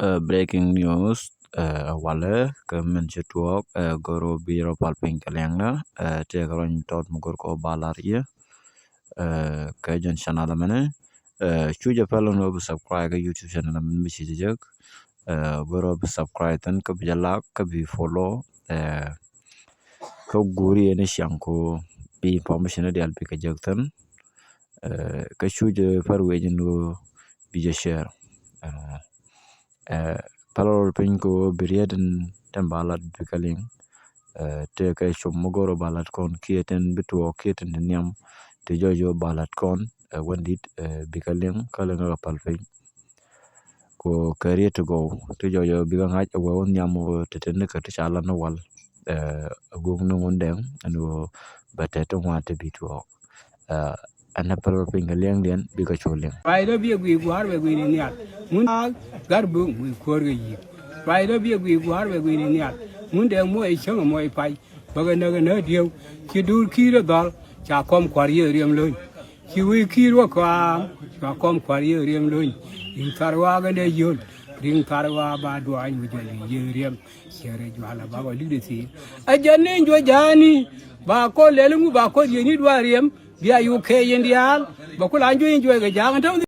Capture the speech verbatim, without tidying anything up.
Ɛ, breaking news, ɛ, walɛ kɛ min ci tuɔɔk, ɛ, goro bi rɔ pal piny kɛ liɛŋdä, ɛ, tëëkɛ rɔny tɔt mi gor kɔ ba lar yɛ, ɛ, kɛ jɛn channel mɛnɛ, ɛ, cu jɛ pɛl ni wä bi subscribe kɛ YouTube channel mɛnɛ mi ci jɛ jek, ɛ, goro bi subscribe thin kä bi jɛ like kä bi follow, ɛ, kä guri yɛn i̱ ciaŋ ko bi information i̱ dial bi kɛ jek thin, ɛ, kä cu jɛ pɛr wec in wä bi jɛ share, ɛ, Ɛ, pälä rɔɔd piny kɛ ɣöö bi riet in tin ba lat bi kɛ liŋ. Ɛ, tëëkɛ com mi go̱o̱r ba lat kɔn kiɛ tin bi tuɔɔk kiɛ tin ti nhiam ti jɔɔc ɣöö ba lat kɔn, ɛ, wendit, ɛ, bi kɛ liŋ kä liŋ kɛ päl piny. Kɛ ɣöö kɛ riet ti gɔw ti jɔɔc ɣöö bi kɛ ŋa̱c ɛ wee wä nhiam ɣöö ti tin ni kɛ ti ca lat ni wal, ɛ, ɛ guŋ ni ŋun dɛŋ ɛn ɣöö bɛ tɛt ti ŋuan ti bi tuɔɔk. Ɛ, ɛn ɛ pɛl rɔ piny kɛ liɛŋdiɛn bikɛ cu liŋ. Ruacdä biɛ guic gua̱a̱r bɛ guic ni nhial. Ŋun a gar bi guic kuäär kɛ yi̱i̱k. Ruacdä biɛ guic gua̱a̱r bɛ guic ni nhial. Ŋun dee muɔc cäŋ muɔc pay. Bäkɛ näk ɛ näk dieu. Ci duur ki̱i̱r ɛ dhɔl. Ca kɔm kua̱r yɛ riɛm lo̱ny. Ci wi̱i̱ ki̱i̱r wä kɔaam. Ca kɔm kua̱r yɛ riɛm lo̱ny. Ri̱ŋ thar waak ɛn dee yio̱l. Ri̱ŋ thar waak ba duaany wi̱c ɛ yɛ riɛm. Ciɛ rɛ jual a bak ɔ li̱k di thi̱i̱r. Ɛ jɛn ni juɔc ja̱a̱ni. Ba kɔn lɛl ŋu ba kɔn yeni duaar riɛm. Bia yuk kɛ yen diaal. Ba ku la juɔc in juɔc kɛ ja̱a̱ŋ.